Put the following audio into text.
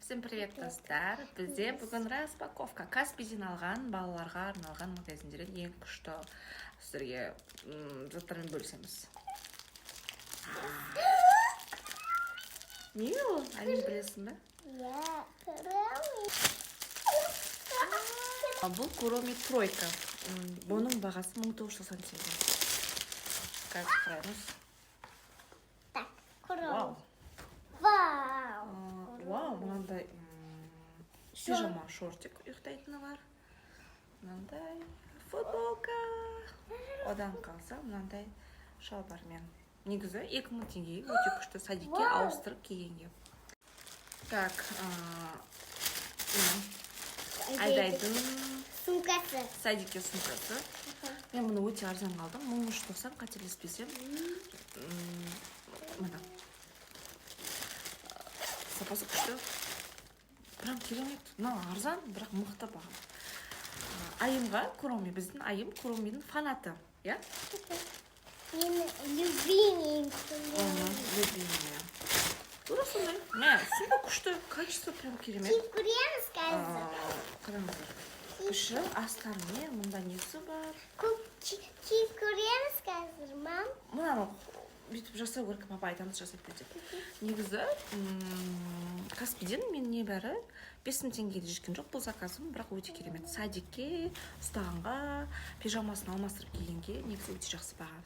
Всем привет, достар! Бізде бүгін распаковка. Каспиден алған, балаларға арналған магазиндерден ең күшті сіздерге заттармен бөлісеміз. Не ол? Әлем, білесің бе? Иә, Куроми. Бұл Куроми тройка. Бұның бағасы 1990 теңге. Қазір қараймыз. Так, Куроми. Вау. Вау. Вау, мынандай пижама шортик, ұйықтайтыны бар, мынандай футболка, одан қалса мынандай шалбармен. Негізі 2000 теңгеге өте күшті, садикке Вау. ауыстырып кигенге. Так, міне, Айдайдың сумкасы. Садикке сумкасы. Мен бұны өте арзан алдым, 1390, қателеспесем. Міне, сапасы күшті, прям керемет. Мынау арзан, бірақ мықты баға. Айымға Куроми, біздің Айым Куромидің фанаты, иә. Менің любимый. Оның любимая тура сондай. Мә, сумка күшті, качество прям керемет. Киіп көреміз қазір. Қараңыздар, іші астарымен, мында несі бар. Көп киіп көреміз қазір, мам. Мынаны бүйтіп жасау керек, папа айтамыз, жасап бер деп. Негізі Каспиден мен небәрі 5000 теңгеге жеткен жоқ бұл заказым, бірақ өте керемет. Садикке ұстағанға, пижамасын алмастырып кигенге негізі өте жақсы баға.